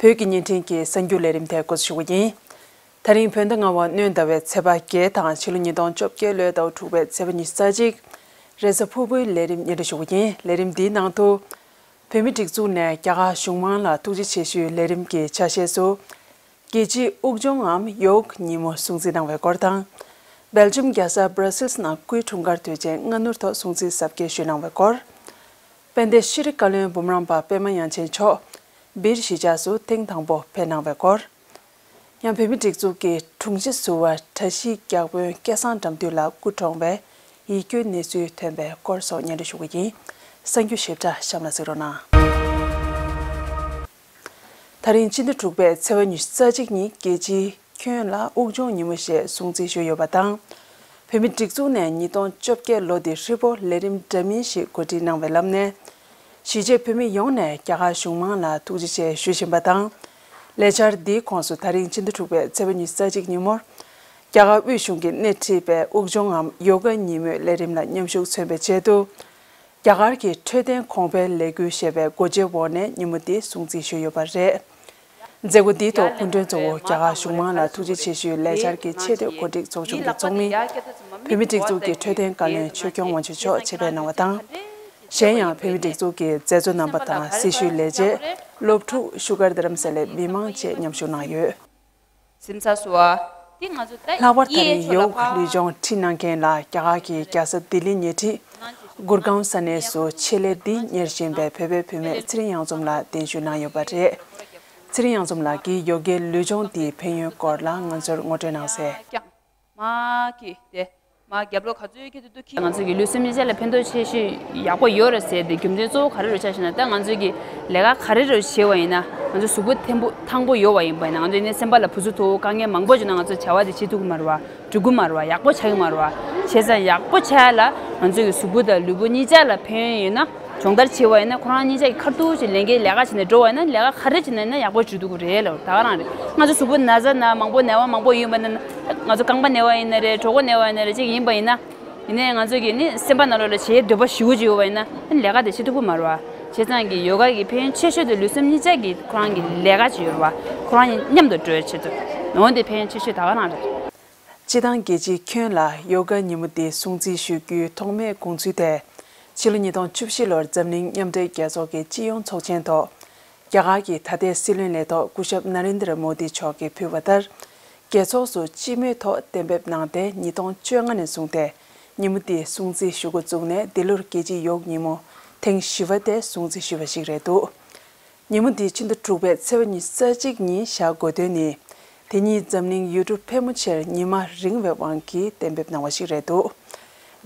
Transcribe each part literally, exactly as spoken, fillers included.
བོད་ཀྱི་བརྙན་འཕྲིན་གྱི་གསར་འགྱུར་ལས་རིམ་དེ་འགོ་འཛུགས་ཞུ་གི་ཡིན། ད་རིང་བོད་ཟླ་ལྔ་པ་སྣྲོན་ཟླ་བའི་ཚེས་པ་བརྒྱད་དང་ཕྱི་ལོ་ཉིས་སྟོང་བཅོ་བརྒྱད་ལོའི་ཟླ་བ་དྲུག་པའི་ཚེས་པ་ཉི་ཤུ་རྩ་གཅིག་རེས་གཟའ་ཕུར་བུའི་ལས་རིམ་སྙན་སྒྲོན་ཞུ་གི་ཡིན། ལས་རིམ་འདིའི་ནང་དུ། བོད་མིའི་སྒྲིག་འཛུགས་ནས་རྒྱ་གར་གཞུང་མང་ལ་ཐུགས་རྗེ་ཆེ་ཞུའི་ལས་རིམ་གྱི་ཆ་ཤས་སུ། རྒྱལ་སྤྱིའི་དབུགས་སྦྱོང་ངམ་ཡོག་ཉིན་མོ་སྲུང་བརྩི་གནང་བའི་སྐོར་དང་། སྦེལ་ཇམ་རྒྱལ་ས་སྦྲ་སིལ་ནང་སྐུའི་འཁྲུངས་སྐར་དུས་ཆེན་སྔ་སྣུར་ཐོག་སྲུང་བརྩི་གཟབ་རྒྱས་ཞུས་གནང་བའི་སྐོར། དཔལ་ལྡན་ཤྲི་བཀའ་བློན་འབུམ་རམས་པ་པད་མ་དབྱངས་ཅན་མཆོག་སྦིར་གཞིས་ཆགས་སུ་ཐེངས་དང་པོ་ཕེབས་གནང་བའི་སྐོར། ཡང་བོད་མིའི་སྒྲིག་འཛུགས་ཀྱི་དྲུང་ཆེ་ཟུར་པ་བཀྲ་ཤིས་རྒྱ་དཔོན་སྐལ་བཟང་དགྲ་འདུལ་ལགས་སྐུ་གྲོངས་པའི་ཡིད་སྐྱོའི་གནས་ཚུལ་ཐོན་པའི་སྐོར་སོགས་སྙན་སྒྲོན་ཞུ་གི་ཡིན། གསར་འགྱུར་ཞིབ་ཕྲ་གཤམ་ལ་གཟིགས་རོགས་གནང་། ད་རིང་སྤྱི་ཟླ་དྲུག་པའི་ཚེས་པ་ཉི་ཤུ་རྩ་གཅིག་ཉིན་རྒྱལ་སྤྱིའི་ཁྱོན་ལ་དབུགས་སྦྱོང་ཉིན་མོ་ཞེས་སྲུང་བརྩི་ཞུས་ཡོད་པ་དང་། བོད་མིའི་སྒྲིག་འཛུགས་ནས་ཉིས་སྟོང་བཅོ་བརྒྱད་ལོ་འདི་ཧྲིལ་པོ་ལས་རིམ་འདྲ་མིན་ཞིག་གོ་སྒྲིག་གནང་བའི་ལམ་ནས། གཞིས་བྱེས་བོད་མི་ཡོངས་ནས་རྒྱ་གར་གཞུང་མང་ལ་ཐུགས་རྗེ་ཆེ་ཞུ་བཞིན་པ་དང་། ལས་འཆར་འདིའི་ཁོངས་སུ་ད་རིང་སྤྱི་ཟླ་དྲུག་པའི་ཚེས་པ་ཉི་ཤུ་རྩ་གཅིག་ཉིན་མོར། རྒྱ་གར་དབུས་གཞུང་གིས་སྣེ་ཁྲིད་པའི་དབུགས་སྦྱོང་ངམ་ཡོ་ག་ཉིན་མོའི་ལས་རིམ་ལ་མཉམ་ཞུགས་མཚོན་པའི་ཆེད་དུ། རྒྱ་གར་གྱི་འཕྲོད་བསྟེན་གོང་འཕེལ་ལས་འགུལ་ཞེས་པའི་འགོ་བརྗོད་འོག་ནས་ཉིན་མོ་འདི་སྲུང་བརྩི་ཞུས་ཡོད་པ་རེད། མཛད་སྒོ་འདིའི་ཐོག་སྐུ་མགྲོན་གཙོ་བོ་རྒྱ་གར་གཞུང་མང་ལ་ཐུགས་རྗེ་ཆེ་ཞུའི་ལས་འཆར་གྱི་ཆེས་མཐོའི་གོ་སྒྲིག་ཚོགས་ཆུང་གི་ཚོགས་མི། བོད་མིའི་སྒྲིག་འཛུགས་ཀྱི་འཕྲོད་བསྟེན་བཀའ་བློན་ཆོས་སྐྱོང་དབང་ཕྱུག་མཆོག་ཆེད་ཕེབས་གནང་བ་དང་། གཞན་ཡང་བོད་མིའི་སྒྲིག་འཛུགས་ཀྱི་མཛད་གཙོ་རྣམ་པ་དང་སྲི་ཞུའི་ལས་བྱེད། སློབ་ཕྲུག་བཞུགས་སྒར་རྡ་རམ་ས་ལའི་མི་མང་བཅས་མཉམ་ཞུགས་གནང་ཡོད། སིམ་ས་སུ་ཨ། འདི་ང་ཚོ་ད་ལྷག་པར་ད་ཡིའི་རིང་ཕྱོགས་ལ་ཡོག་ཕར་ལུས་སྦྱོང་ཁྲིད་གནང་མཁན་ལ་རྒྱ་གར་གྱི་རྒྱལ་ས་ལྡི་ལི་ཉེ་འཁྲིས་གུར་གང་ས་གནས་སུ་ཆེད་ལས་འདི་གཉེར་བཞིན་པའི་བོད་པའི་བུད་མེད་ཚེ་རིང་གཡང་འཛོམས་ལགས་གདན་ཞུ་གནང་ཡོད་པ་རེད། ཚེ་རིང་གཡང་འཛོམས་ལགས་ཀྱིས་ཡོ་གའི་ལུས་སྦྱོང་འདིའི་ཕན་ཡོན་སྐོར་ལ་ང་ཚོར་ངོ་སྤྲོད་གནང་གསལ། མ་གི་དེ། མ་རྒྱབ་ལོགས་ག་ཚོད་ཁྱེད་ཚོ་ཁྱེད། ང་ཚོ་གི་ལུས་སེམས་གཉིས་ཆ་ལ་ཕན་ཐོགས་ཆེ་ཤོས་ཡག་པོ་ཡོད་རེད་ཟེར་ཏེ་རྒྱུ་མཚན་གཙོ་བོ་ག་རེ་རེད་ཆ་བཞག་ན། ད་ང་ཚོ་གི་ལས་ཀ་ག་རེ་རེ་བྱེད་པ་ཡིན་ན་ང་ཚོ་གཟུགས་པོ་ཐེམ་པོ་ཐང་པོ་ཡོད་པ་ཡིན་པ་ཡིན་ན་ང་ཚོ་ནི་སེམས་པ་ལ་བུ་ཚུགས་ཐོགས་དཀའ་ངལ་མང་པོ་བྱུང་ན་ང་ཚོ་བྱ་བ་དེ་བྱེད་ཐུབ་ཀྱི་མ་རེད་བ། འགྲིག་གི་མ་རེད་བ། ཡག་པོ་ཆགས་ཀྱི་མ་རེད་བ། བྱས་ཙང་ཡག་པོ་ཆགས་ཡ་ལ་ང་ཚོ་གི་གཟུགས་པོ་དང་ལུས་པོ་གཉིས་ཆ་ལ་ཕན་ཡོན་ཡོད་ན། སྦྱོང་བརྡར་བྱེད་པ་ཡིན་ན་ཁོ་རང་གཉིས་ཆ་གི་ཁ་ཐུག་ཅིག་ལས་འགན་ལས་ཀ་བྱས་ནས་འགྲོ་བ་ཡིན་ན་ལས་ཀ་ག་རེ་བྱས་ན་ཡིན་ན་ཡག་པོ་བྱེད་ཐུབ་ཀྱི་རེད་ལབ་ད་ག་རང་རེད། ང་ཚོ་གཟུགས་པོ་ན་ཚ་ན་མང་པོ་ན་བ་མང་པོ་ཡོད་པ་ན་ང་ཚོ་རྐང་པ་ན་བ་ཡིན་ན་རེད། གྲོད་ཁོག་ན་བ་ཡིན་ན་རེད། ཅིག་ཡིན་པ་ཡིན་ན། ཡིན་ནའི་ང་ཚོ་གི་ནི་སེམས་པ་ནང་ལོགས་ལ་བྱེད་འདོད་པ་ཞེ་པོ་ཅིག་ཡོད་པ་ཡིན་ན་ལས་ཀ་དེ་བྱེད་ཐུབ་ཀྱི་མ་རེད་བ། བྱས་ཙང་གི་ཡོ་ག་གི་ཕན་ཡོན་ཆེ་ཤོས་དེ་ལུས་སེམས་གཉིས་ཆ་གི་ཁོ་རང་གི་ལས་ཀ་ཅིག་ཡོད་རེད་བ། ཁོ་རང་གཉིས་མཉམ་དུ་འགྲོ་ཡ་ཆེད་དུ་འོ་དེ་ཕན་ཡོན་ཆེ་ཤོས་ད་ག་རང་རེད། སྤྱི་བཏང་རྒྱལ་སྤྱིའི་ཁྱོན་ལ་ཡོ་ག་ཉིན་མོ་འདི་སྲུང་བརྩི་ཞུ་རྒྱུའི་ཐོག་མའི་དགོངས་ཚུལ་དེ། ཕྱི་ལོ་ཉིས་སྟོང་བཅུ་བཞི་ལོར་འཛམ་གླིང་མཉམ་འབྲེལ་རྒྱལ་ཚོགས་ཀྱི་སྤྱི་ཡོངས་ཚོགས་ཆེན་ཐོག་རྒྱ་གར་གྱི་ད་ལྟའི་སྲིད་བློན་ལས་ཐོག་སྐུ་ཞབས་ན་རེན་དྲ་མོ་དི་མཆོག་གིས་ཕུལ་བ་ལྟར། རྒྱལ་ཚོགས་སུ་སྤྱི་མོས་ཐོག་གཏན་འབེབས་གནང་སྟེ་ཉིས་སྟོང་བཅོ་ལྔ་ནས་བཟུང་སྟེ་ཉིན་མོ་འདི་སྲུང་བརྩི་ཞུ་འགོ་བཙུགས་ནས་འདི་ལོར་རྒྱལ་སྤྱིའི་ཡོག་ཉིན་མོ་ཐེངས་བཞི་པ་དེ་སྲུང་བརྩི་ཞུས་པ་ཞིག་རེད་འདུག་ཉིན་མོ་འདི་ཕྱི་ཟླ་དྲུག་པའི་ཚེས་པ་ཉི་ཤུ་རྩ་གཅིག་ཉིན་བཞག་དགོས་དོན་ནི། དེ་ཉིད་འཛམ་གླིང་ཡུལ་གྲུ་ཕལ་མོ་ཆེར་ཉི་མ་རིང་བའི་དབང་གིས་གཏན་འབེབས་གནང་བ་ཞིག་རེད་འདུག་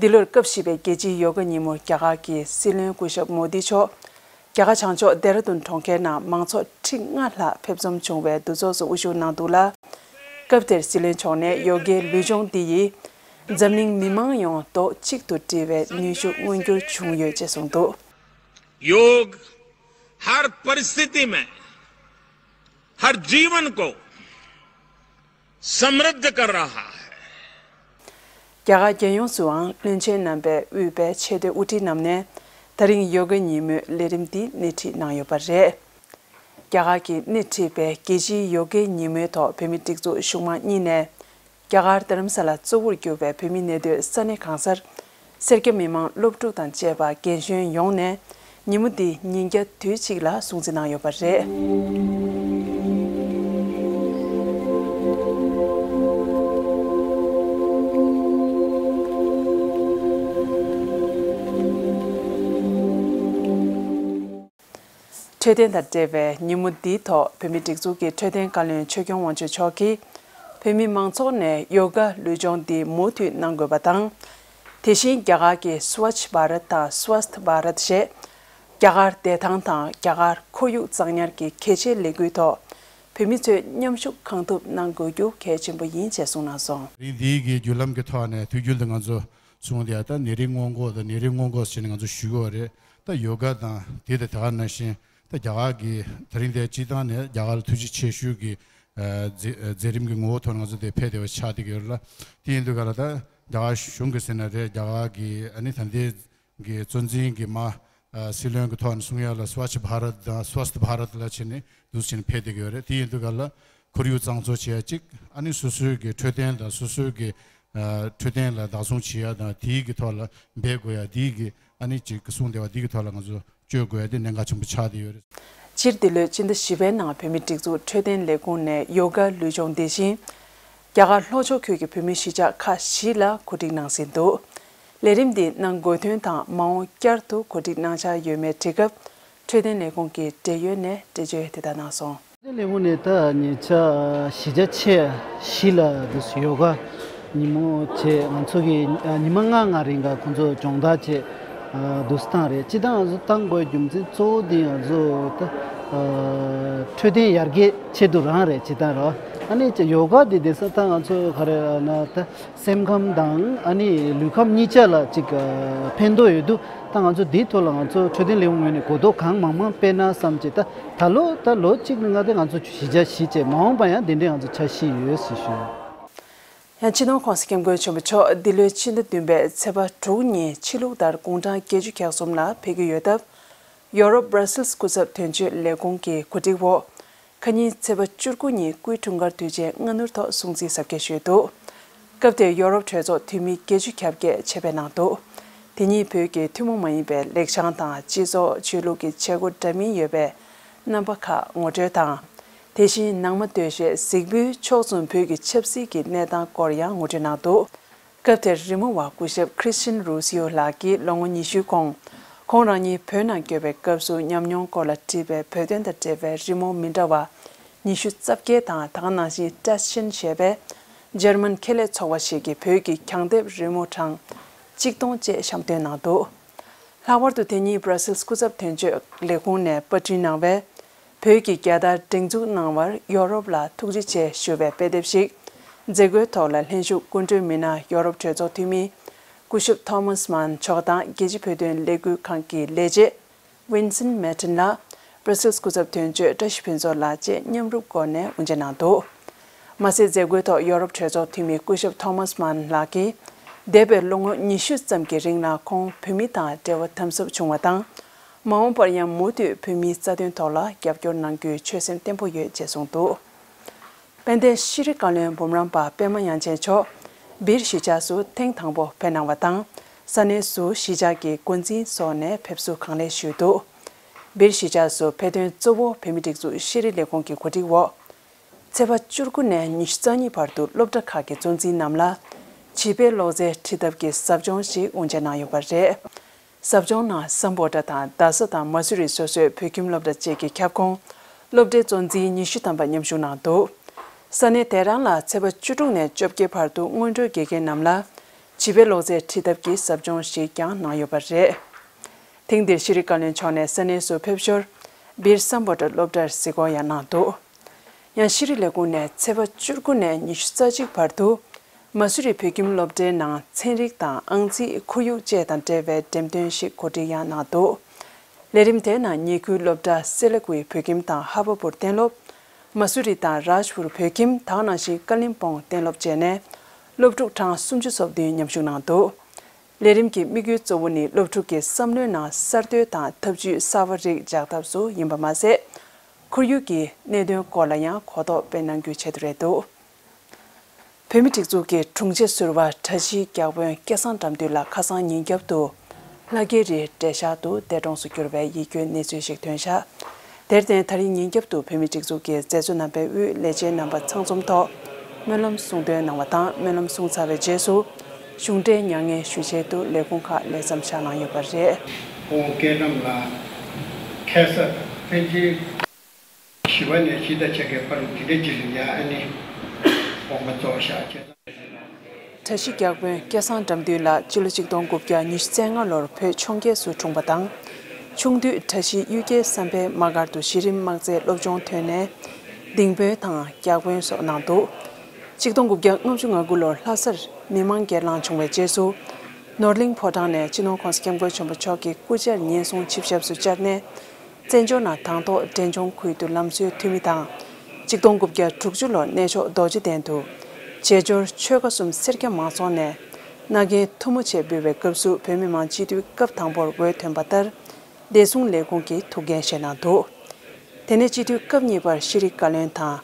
འདི་ལོར་སྐབས་བཞི་པའི་རྒྱལ་སྤྱིའི་ཡོ་ག་ཉིན་མོར་རྒྱ་གར་གྱི་སྲིད་བློན་སྐུ་ཞབས་མོ་དི་མཆོག་རྒྱ་གར་བྱང་ཕྱོགས་ལྡེ་ར་ལྡུན་གྲོང་ཁྱེར་ནང་མང་ཚོགས་ཁྲི་ལྔ་ལྷག་ཕེབས་འཛོམས་བྱུང་བའི་འདུ་ཚོགས་སུ་དབུ་བཞུགས་གནང་འདུག་ལ། སྐབས་དེར་སྲིད་བློན་མཆོག་ནས་ཡོ་གའི་ལུས་སྦྱོང་འདི་ཡིས་འཛམ་གླིང་མི་མང་ཡོངས་རྡོག་གཅིག་ཏུ་སྒྲིལ་བའི་ནུས་ཤུགས་མངོན་འགྱུར་བྱུང་ཡོད་ཅེས་གསུངས་འདུག योग हर परिस्थिति में, हर जीवन को समृद्ध कर रहा है। རྒྱ་གར་རྒྱལ་ཡོངས་སུའང་བློན་ཆེན་རྣམ་པས་དབུས་པའི་ཆེས་མཐོའི་དབུ་ཁྲིད་རྣམས་ནས་ད་རིང་ཡོ་ག་ཉིན་མོའི་ལས་རིམ་འདི་སྣེ་ཁྲིད་གནང་ཡོད་པ་རེད། རྒྱ་གར་གྱིས་སྣེ་ཁྲིད་པའི་རྒྱལ་སྤྱིའི་ཡོ་གའི་ཉིན་མོའི་ཐོག་བོད་མིའི་སྒྲིག་འཛུགས་གཞུང་མང་གཉིས་ནས་རྒྱ་གར་རྡ་རམ་ས་ལ་གཙོ་བོར་གྱུར་པའི་བོད་མི་གནས་སྡོད་ས་གནས་གང་སར་སེར་སྐྱ་མི་མང་སློབ་ཕྲུག་དང་བཅས་པ་རྒན་གཞོན་ཡོངས་ནས་ཉིན་མོ་འདི་ཉིན་བརྒྱ་དུས་གཅིག་ལ་སྲུང་བརྩི་གནང་ཡོད་པ་རེད། འཕྲོད་བསྟེན་དང་འབྲེལ་བའི་ཉིན་མོ་འདིའི་ཐོག་བོད་མིའི་སྒྲིག་འཛུགས་ཀྱི་འཕྲོད་བསྟེན་བཀའ་བློན་ཆོས་སྐྱོང་དབང་ཕྱུག་མཆོག་གིས། བོད་མི་མང་ཚོགས་ནས་ཡོ་ག་ལུས་སྦྱོང་འདི་མུ་མཐུད་གནང་དགོས་པ་དང་། དེ་བཞིན་རྒྱ་གར་གྱི་Swachh Bharat དང་Swasth Bharat ཞེས། རྒྱ་གར་བདེ་ཐང་དང་རྒྱ་གར་ཁོར་ཡུག་གཙང་ཉར་གྱི་གལ་ཆེའི་ལས་འགུལ་ཐོག་བོད་མི་ཚོས་མཉམ་ཞུགས་གང་ཐུབ་གནང་དགོས་རྒྱུ་གལ་ཆེན་པོ་ཡིན་ཞེས་གསུངས་གནང་སོང་། རིང་འདིའི་གི་བརྒྱུད་ལམ་གྱི་ཐོག་ནས་དུས་རྒྱུན་དུ་ང་ཚོ་གསུངས་བསྡད་ཡ་ད་ནད་རིགས་སྔོན་འགོག་དང་ནད་རིགས་སྔོན་འགོག་ཟེར་ནས་ང་ཚོ་ཞུ་གི་ཡོད་རེད། ད་ཡོ་ག་དང་དེ་དང་དེ་ག་ནང་བཞིན་ད་རྒྱ་གར་གྱི་ད་རིང་དེ་སྤྱི་བཏང་ནས་རྒྱ་གར་ལ་ཐུགས་རྗེ་ཆེ་ཞུ་གི་མཛད་རིམ་གྱི་ངོ་བོ་ཐོག་ནས་ང་ཚོ་དེ་ཕེབས་བསྡད་པ་ཆགས་བསྡད་ཀྱི་ཡོད་རེད་ལ། དེ་ཡིན་དུས་ག་ལ་ད་རྒྱ་གར་གཞུང་གི་ཟེར་ན་རེད། རྒྱ་གར་གྱི་ཨ་ནི་ད་ལྟའི་གི་གཙོ་འཛིན་གྱི་མ་ ཨ་སྲིད་བློན་གྱི་ཐོག་ནས་གསུང་ཡ་ལ་Swachh Bharat དང་Swasth Bharat ལ་བྱས་ནས་འདུག་བྱས་ནས་ཕེབས་བསྡད་ཀྱི་ཡོད་རེད། དེ་ཡིན་དུས་ག་ལ་ཁོར་ཡུག་གཙང་བཟོ་བྱེད་ཡ་གཅིག་ཨ་ནི་སོ་སོའི་གི་འཕྲོད་བསྟེན་དང་སོ་སོའི་གི་ཨ་འཕྲོད་བསྟེན་ལ་བདག་བཟུང་བྱེད་ཡ་དང་དེའི་གི་ཐོག་ལ་འབད་དགོས་ཡ་དེའི་གི་ཨ་ནི་གཅིག་གི་གསུང་བདེ་བ་འདི་གི་ཐོག་ལ་ང་ཚོ་བཅོས་དགོས་ཡ་དེ་གནད་འགག་ཆེན་པོ་ཆགས་བསྡད་ཡོད་རེད། སྤྱིར་འདི་ལོའི་སྤྱི་ཟླ་བཞི་པའི་ནང་བོད་མིའི་སྒྲིག་འཛུགས་འཕྲོད་བསྟེན་ལས་ཁུངས་ནས་ཡོ་ག་ལུས་སྦྱོང་དེ་བཞིན་རྒྱ་གར་ལྷོ་ཕྱོགས་ཁུལ་གྱི་བོད་མི་གཞིས་ཆགས་ཁག་བཞི་ལ་གོ་སྒྲིག་གནང་ཟིན་འདུག་ལས་རིམ་འདི་གནང་དགོས་དོན་དང་མ་འོངས་བསྐྱར་དུ་གོ་སྒྲིག་གནང་འཆར་ཡོད་མེད་དྲི་སྐབས་འཕྲོད་བསྟེན་ལས་ཁུངས་ཀྱི་འབྲེལ་ཡོད་ནས་འགྲེལ་བརྗོད་དེ་ལྟར་གནང་སོང་། འཕྲོད་བསྟེན་ལས་ཁུངས་ནས་ད་ཉེ་ཆར་གཞིས་ཆགས་ཆེ་བཞི་ལ་འདུག་ཡོ་ག་ཉིན་མོ་བྱས་ང་ཚོ་གི་ཉི་མ་ལྔ་ལྔ་རིང་ག་ཁོང་ཚོ་སྦྱོང་བརྡར་བྱས་འདུག་བཏང་རེད། སྤྱིར་བཏང་ང་ཚོ་བཏང་དགོས་རྒྱུ་མཚན་གཙོ་བོ་དེ་ང་ཚོ་ད་འཕྲོད་བསྟེན་ཡར་རྒྱས་ཆེད་དུ་རང་རེད། སྤྱིར་བཏང་རོ་ཨ་ནི་ཡོ་ག་དེ་དེང་སང་ད་ང་ཚོ་ག་རེ་ལབ་ན་ད། སེམས་ཁམས་དང་ཨ་ནི་ལུས་ཁམས་གཉིས་ཆ་ལ་ཅིག་ཕན་ཐོགས་ཡོད་དུས་ད་ང་ཚོ་འདིའི་ཐོག་ལ་ང་ཚོ་འཕྲོད་བསྟེན་ལས་ཁུངས་ངོས་ནས་གོ་རྟོགས་གང་མང་མང་སྤེལ་ན་བསམ་བྱས། ད་ད་ལོ་ད་ལོ་གཅིག་ནང་ལ་ང་ཚོ་གཞིས་ཆགས་བཞི་བྱས་མ་འོངས་པ་ཡང་དེ་འདྲའི་ང་ཚོ་འཆར་གཞི་ཡོད་ཟེར་ཞུ། ཡང་སྤྱི་ནོར་༸གོང་ས་༸སྐྱབས་མགོན་ཆེན་པོ་མཆོག་འདི་ལོའི་ཕྱི་ཟླ་བདུན་པའི་ཚེས་པ་དྲུག་ཉིན་ཕྱི་ལུགས་ལྟར་དགུང་གྲངས་བརྒྱད་ཅུ་གྱ་གསུམ་ལ་ཕེབས་ཀྱི་ཡོད་སྟབས། ཡོ་རོབ་Brussels་སྐུ་ཚབ་དོན་གཅོད་ལས་ཁུངས་ཀྱི་གོ་སྒྲིག་འོག་ཁ་ཉིན་ཚེས་པ་བཅུ་དགུ་ཉིན་སྐུའི་འཁྲུངས་སྐར་དུས་ཆེན་སྔ་སྣུར་ཐོག་སྲུང་བརྩི་གཟབ་རྒྱས་ཞུས་འདུག་སྐབས་དེར་ཡོ་རོབ་གྲོས་ཚོགས་འཐུས་མི་བརྒྱད་ཅུ་གྱ་བརྒྱད་ཆེད་ཕེབས་གནང་འདུག་དེ་ཉིད་བོད་ཀྱི་ཐུན་མོང་མ་ཡིན་པའི་ལེགས་བྱང་དང་སྤྱི་ཚོགས་ཆོས་ལུགས་ཀྱི་བྱེད་སྒོ་འདྲ་མིན་ཡོད་པའི་རྣམ་པ་ཁག་ངོ་སྤྲོད་དང་། དེ་བཞིན་ནང་མ་སྡོད་གཞས་གཟིགས་འབུལ་ཕྱོགས་མཚུངས་བོད་ཀྱི་ཆབ་སྲིད་ཀྱི་གནས་སྟངས་སྐོར་ཡང་ངོ་སྤྲོད་གནང་འདུག་སྐབས་དེར་རི་མོ་བ་སྐུ་ཞབས་Christian Rosio་ལགས་ཀྱིས་ལོ་ངོ་ཉི་ཤུའི་གོང་ཁོང་རང་ཉིད་བོད་ནང་བསྐྱོད་པའི་སྐབས་སུ་ཉམས་མྱོང་སྐོར་ལ་བྲིས་པའི་བོད་དོན་དང་འབྲེལ་བའི་རི་མོ་མི་འདྲ་བ་ཉི་ཤུ་རྩ་བརྒྱད་དང་ད་ག་ནང་བཞིན་Taschen་ཞེས་པའི་འཇར་མན་ཁེ་ལས་ཚོགས་པ་ཞིག་གི་བོད་ཀྱི་གྱང་ལྡེབས་རི་མོ་གྲངས་གཅིག་སྟོང་བཅས་བཤམས་སྟོན་གནང་འདུག་ལྷག་པར་དུ་དེ་ཉིན་Brussels་སྐུ་ཚབ་དོན་གཅོད་ལས་ཁུངས་ནས་པར་སྐྲུན་གནང་བའི། བོད་ཀྱི་རྒྱལ་དར་སྒྲེང་འཛུགས་གནང་བར་ཡོ་རོབ་ལ་ཐུགས་རྗེ་ཆེ་ཞུ་བའི་དཔེ་དེབ་ཞིག་མཛད་སྒོའི་ཐོག་ལ་ལྷན་ཞུགས་སྐུ་མགྲོན་མི་སྣ་ཡོ་རོབ་གྲོས་ཚོགས་འཐུས་མི་སྐུ་ཞབས་Thomas Mann་མཆོག་དང་རྒྱལ་སྤྱིའི་བོད་དོན་ལས་འགུལ་ཁང་གི་ལས་བྱེད་Vincent Merten་ལགས། Brussels་སྐུ་ཚབ་དོན་གཅོད་བཀྲ་ཤིས་ཕུན་ཚོགས་ལགས་བཅས་མཉམ་རུབ་སྒོ་ནས་དབུ་འབྱེད་གནང་འདུག་མ་ཟད་མཛད་སྒོའི་ཐོག་ཡོ་རོབ་གྲོས་ཚོགས་འཐུས་མི་སྐུ་ཞབས་Thomas Mann་ལགས་ཀྱིས། འདས་པའི་ལོ་ངོ་ཉི་ཤུ་ཙམ་གྱི་རིང་ལ་ཁོང་བོད་མི་དང་འབྲེལ་བ་དམ་ཟབ་བྱུང་བ་དང་། མ་འོངས་པར་ཡང་མུ་མཐུད་བོད་མིའི་རྩ་དོན་ཐོག་ལ་རྒྱབ་སྐྱོར་གནང་རྒྱུའི་ཆོད་སེམས་བརྟན་པོ་ཡོད་ཅེས་གསུངས་འདུག་དཔལ་ལྡན་ཤྲི་བཀའ་བློན་འབུམ་རམས་པ་པད་མ་དབྱངས་ཅན་མཆོག་སྦིར་གཞིས་ཆགས་སུ་ཐེངས་དང་པོ་ཕེབས་གནང་བ་དང་། ས་གནས་སུ་གཞིས་ཆགས་ཀྱི་འགོ་འཛིན་སོགས་ནས་ཕེབས་བསུ་གང་ལེགས་ཞུས་འདུག་སྦིར་གཞིས་ཆགས་སུ་ཕེབས་ཐོན་གཙོ་བོ་བོད་མིའི་སྒྲིག་འཛུགས་ཤེས་རིག་ལས་ཁུངས་ཀྱི་གོ་སྒྲིག་འོག་ཚེས་པ་བཅུ་དགུ་ནས་ཉི་ཤུ་རྩ་གཉིས་བར་དུ་སློབ་གྲྭ་ཁག་གི་གཙོ་འཛིན་རྣམས་ལ་བྱིས་པའི་ཀློག་རྩལ་ཁྲིད་ཐབས་ཀྱི་ཟབ་སྦྱོང་ཞིག་དབུ་འབྱེད་གནང་ཡོད་པ་རེད། ཟབ་སྦྱོང་ནང་སམ་བྷོ་ཊ་དང་རྡ་ས་དང་མ་སུ་རི་སོ་སོའི་བོད་ཁྱིམ་སློབ་གྲྭ་བཅས་ཀྱི་ཁྱབ་ཁོངས་སློབ་གྲྭའི་གཙོ་འཛིན་ཉི་ཤུ་ཐམ་པ་མཉམ་ཞུགས་གནང་འདུག་ས་གནས་དེ་རང་ལ་ཚེས་པ་བཅུ་དྲུག་ནས་བཅོ་བརྒྱད་བར་དུ་སྔོན་འགྲོའི་དགེ་རྒན་རྣམས་ལ་བྱིས་པའི་ཀློག་རྩལ་ཁྲིད་ཐབས་ཀྱི་ཟབ་སྦྱོང་ཞིག་ཀྱང་གནང་ཡོད་པ་རེད། ཐེངས་འདིར་ཤྲི་བཀའ་བློན་མཆོག་ནས་ས་གནས་སུ་ཕེབས་ཞོར་སྦིར་སམ་བྷོ་ཊ་སློབ་གྲྭར་གཟིགས་སྐོར་ཡང་གནང་འདུག་ཡང་ཤེས་རིག་ལས་ཁུངས་ནས་ཚེས་པ་བཅུ་དགུ་ནས་ཉི་ཤུ་རྩ་གཅིག་བར་དུ་མ་སུ་རི་བོད་ཁྱིམ་སློབ་གྲྭའི་ནང་ཚན་རིག་དང་ཨང་རྩིས་ཁོར་ཡུག་བཅས་དང་འབྲེལ་བའི་འགྲེམས་སྟོན་ཞིག་གོ་སྒྲིག་ཡང་གནང་འདུག་ལས་རིམ་དེའི་ནང་ཉེ་ཁུལ་སློབ་གྲྭ་སེ་ལ་ཀུའི་བོད་ཁྱིམ་དང་ཧ་བ་པུར་གཏན་སློབ། མ་སུ་རི་དང་རཱཇ་པུར་བོད་ཁྱིམ་དེ་ག་ནང་བཞིན་ཀ་ལིམ་པོང་གཏན་སློབ་བཅས་ནས་སློབ་ཕྲུག་གྲངས་སུམ་ཅུ་སོ་བདུན་མཉམ་ཞུགས་གནང་འདུག་ལས་རིམ་གྱི་དམིགས་ཡུལ་གཙོ་བོ་ནི་སློབ་ཕྲུག་གི་བསམ་བློའི་ནང་གསར་གཏོད་དང་ཐབས་ཇུས་གསར་བ་རིགས་འཇགས་ཐབས་སུ་ཡིན་པ་མ་ཟད། ཁོར་ཡུག་གི་གནད་དོན་སྐོར་ལ་ཡང་གོ་རྟོགས་སྤེལ་གནང་རྒྱུའི་ཆེད་དུ་རེད་འདུག་བོད་མིའི་སྒྲིག་འཛུགས་ཀྱི་དྲུང་ཆེ་ཟུར་པ་བཀྲ་ཤིས་རྒྱ་དཔོན་སྐལ་བཟང་དགྲ་འདུལ་ལགས་ཁ་སང་ཉིན་རྒྱབ་ཏུ་ལྷ་རྒྱལ་རིའི་འབྲས་ཤག་ཏུ་འདས་གྲོངས་སུ་གྱུར་བའི་ཡིད་སྐྱོའི་གནས་ཚུལ་ཞིག་ཐོན་བཞག་དེར་བརྟེན་ད་རིང་ཉིན་རྒྱབ་ཏུ་བོད་མིའི་སྒྲིག་འཛུགས་ཀྱི་མཛད་གཙོ་རྣམ་པས་དབུས་ལས་བྱེད་རྣམ་པ་ཚང་འཛོམས་ཐོག་སྨོན་ལམ་གསུང་འདོན་གནང་བ་དང་། སྨོན་ལམ་གསུང་ཚར་བའི་རྗེས་སུ་གཞུང་འབྲེལ་མྱ་ངན་ཞུ་ཆེད་དུ་ལས་ཁུངས་ཁག་ལས་མཚམས་བཞག་གནང་ཡོད་པ་རེད། ཁོང་སྐྱེས་རབས་ལ་ཁ་སང་ཕལ་ཆེར་བཞི་པ་ནས་བཞི་དང་ཕྱེད་ཀའི་བར་དུ་དེ་འདྲ་ཅིག་ལ་ཡ་ཨ་ནི་དགོངས་པ་རྫོགས་བཞག་བྱས་ཙང་། བཀྲ་ཤིས་རྒྱ་དཔོན་སྐལ་བཟང་དགྲ་འདུལ་ལགས་སྤྱི་ལོ་ཆིག་སྟོང་དགུ་བརྒྱ་ཉི་ཤུ་རྩ་ལྔ་ལོར་བོད་འཕྱོངས་རྒྱས་སུ་འཁྲུངས་པ་དང་། ཆུང་དུས་བཀྲ་ཤིས་གཡུལ་རྒྱལ་བསམ་འཕེལ་དམག་སྒར་དུ་གཞི་རིམ་དམག་རྩལ་སློབ་སྦྱོང་ཐོན་ནས་ལྡིང་དཔོན་དང་རྒྱག་དཔོན་སོགས་གནང་འདུག་ཆིག་སྟོང་དགུ་བརྒྱ་ལྔ་བཅུ་ང་དགུ་ལོར་ལྷ་སར་མི་མང་སྒེར་ལངས་བྱུང་བའི་རྗེས་སུ། ནོར་གླིང་ཕོ་བྲང་ནས་སྤྱི་ནོར་༸གོང་ས་༸སྐྱབས་མགོན་ཆེན་པོ་མཆོག་གི་སྐུ་བཅར་ཉེན་སྲུང་ཆིབས་ཞབས་སུ་བཅར་ནས། བཙན་བྱོལ་ནང་དང་ཐོག་འབྲས་ལྗོངས་ཁུལ་དུ་ལམ་བཟོའི་འཐུས་མི་དང་། ཆིག་སྟོང་དགུ་བརྒྱ་དྲུག་ཅུ་ལོར་གནས་མཆོག་རྡོ་རྗེ་གདན་དུ་བྱེས་འབྱོར་ཆོལ་ཁ་གསུམ་སེར་སྐྱ་མང་ཚོགས་ནས་མནའ་གན་ཐུ་མོ་ཆེ་འབུལ་བའི་སྐབས་སུ་བོད་མི་མང་སྤྱི་འཐུས་སྐབས་དང་པོར་འོས་ཐོན་པ་ལྟར། བདེ་སྲུང་ལས་ཁུངས་ཀྱིས་ཐུགས་འགན་བཞེས་གནང་འདུག་དེ་ནས་སྤྱི་འཐུས་སྐབས་གཉིས་པར་ཤེས་རིག་བཀའ་བློན་དང་།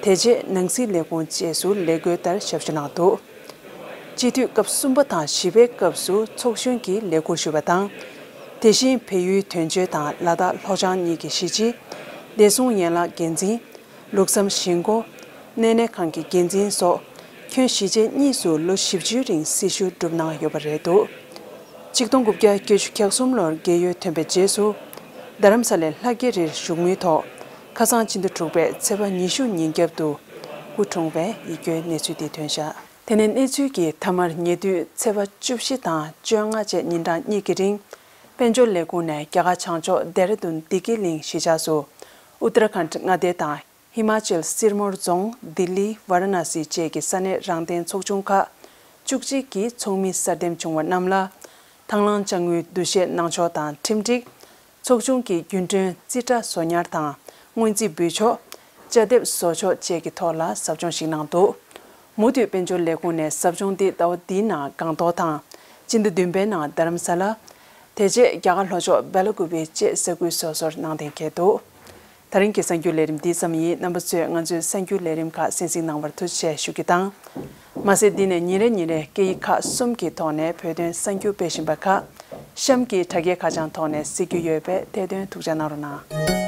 དེ་རྗེས་ནང་སྲིད་ལས་ཁུངས་བཅས་སུ་ལས་བགོས་ལྟར་ཞབས་ཞུ་གནང་འདུག་སྤྱི་འཐུས་སྐབས་གསུམ་པ་དང་བཞི་པའི་སྐབས་སུ་ཚོགས་གཞོན་གྱི་ལས་ཁུར་ཞུས་པ་དང་། དེ་བཞིན་བལ་ཡུལ་དོན་གཅོད་དང་ལ་དྭགས་ལྷོ་བྱང་གཉིས་ཀྱི་གཞིས་བྱེས། བདེ་སྲུང་ཡན་ལག་འགན་འཛིན། ལུགས་བསམ་གཞིས་འགོ། གནས་གནས་ཁང་གི་འགན་འཛིན་སོགས་ཁྱོན་གཞིས་བྱེས་གཉིས་སུ་ལོ་བཞི་བཅུའི་རིང་སྲི་ཞུ་བསྒྲུབས་གནང་ཡོད་པ་རེད་འདུག་ཆིག་སྟོང་དགུ་བརྒྱ་བརྒྱད་ཅུ་གྱ་གསུམ་ལོར་རྒས་ཡོལ་ཐོན་པའི་རྗེས་སུ། རྡ་རམ་ས་ལའི་ལྷ་རྒྱལ་རིར་བཞུགས་མུས་ཐོག་ཁ་སང་ཕྱི་ཟླ་དྲུག་པའི་ཚེས་པ་ཉི་ཤུ་ཉིན་རྒྱབ་ཏུ་སྐུ་གྲོངས་པའི་ཡིད་སྐྱོའི་གནས་ཚུལ་དེ་ཐོན་བཞག་དེ་ནས་གནས་ཚུལ་གྱི་མཐའ་མར། ཉེ་དུས་ཚེས་པ་བཅུ་བཞི་དང་བཅོ་ལྔ་བཅས་ཉིན་གྲངས་གཉིས་ཀྱི་རིང་། དཔལ་འབྱོར་ལས་ཁུངས་ནས་རྒྱ་གར་བྱང་ཕྱོགས་ལྡེ་ར་ལྡུན་བདེ་སྐྱིད་གླིང་གཞིས་ཆགས་སུ། ཨུ་ཏར་ཁཱན་མངའ་སྡེ་དང་། ཧི་མ་ཅལ་སིར་མོར་རྫོང་། ལྡི་ལི། ཝཱ་ར་ཎ་སི་བཅས་ཀྱི་ས་གནས་རང་བདེན་ཚོགས་ཆུང་ཁག་བཅུ་གཅིག་གི་ཚོགས་མི་གསར་འདེམས་བྱུང་བ་རྣམས་ལ། དང་བླངས་དཔྱ་དངུལ་བསྡུ་གཞས་གནང་ཕྱོགས་དང་ཁྲིམས་སྒྲིག་ཚོགས་ཆུང་གི་རྒྱུན་གྲོན་རྩིས་ཁྲ་བཟོ་ཉར་དང་། སྔོན་རྩིས་འབུལ་ཕྱོགས། དཔྱ་དེབ་བཟོ་ཕྱོགས་བཅས་ཀྱི་ཐོག་ལ་ཟབ་སྦྱོང་ཞིག་གནང་འདུག་མུ་མཐུད་དཔལ་འབྱོར་ལས་ཁུངས་ནས་ཟབ་སྦྱོང་འདི་ཟླ་བ་འདིའི་ནང་སྒང་ཏོག་དང་། སྤྱི་ཟླ་བདུན་པའི་ནང་རྡ་རམ་ས་ལ། དེ་རྗེས་རྒྱ་གར་ལྷོ་ཕྱོགས་སྦེ་ལ་ཀུ་པེ་བཅས་ས་ཁུལ་སོ་སོར་གནང་གཏན་འཁེལ་འདུག་ད་རིང་གི་གསར་འགྱུར་ལས་རིམ་འདི་ཙམ་ཡིན། རྣམ་པ་ཚོས་ང་ཚོའི་གསར་འགྱུར་ལས་རིམ་ཁག་གསན་གཟིགས་གནང་བར་ཐུགས་རྗེ་ཆེ་ཞུ་རྒྱུ་དང་། མ་ཟད། འདི་ནས་ཉིན་རེ་ཉིན་རེ་སྐད་ཡིག་ཁག་གསུམ་གྱི་ཐོག་ནས་བོད་དོན་གསར་འགྱུར་སྤེལ་བཞིན་པ་ཁག་གཤམ་གྱི་དྲ་རྒྱའི་ཁ་བྱང་ཐོག་ནས་གཟིགས་རྒྱུ་ཡོད་པས་ཐད་དོན་ཐུགས་ཅག་གནང་རོགས་གནང་།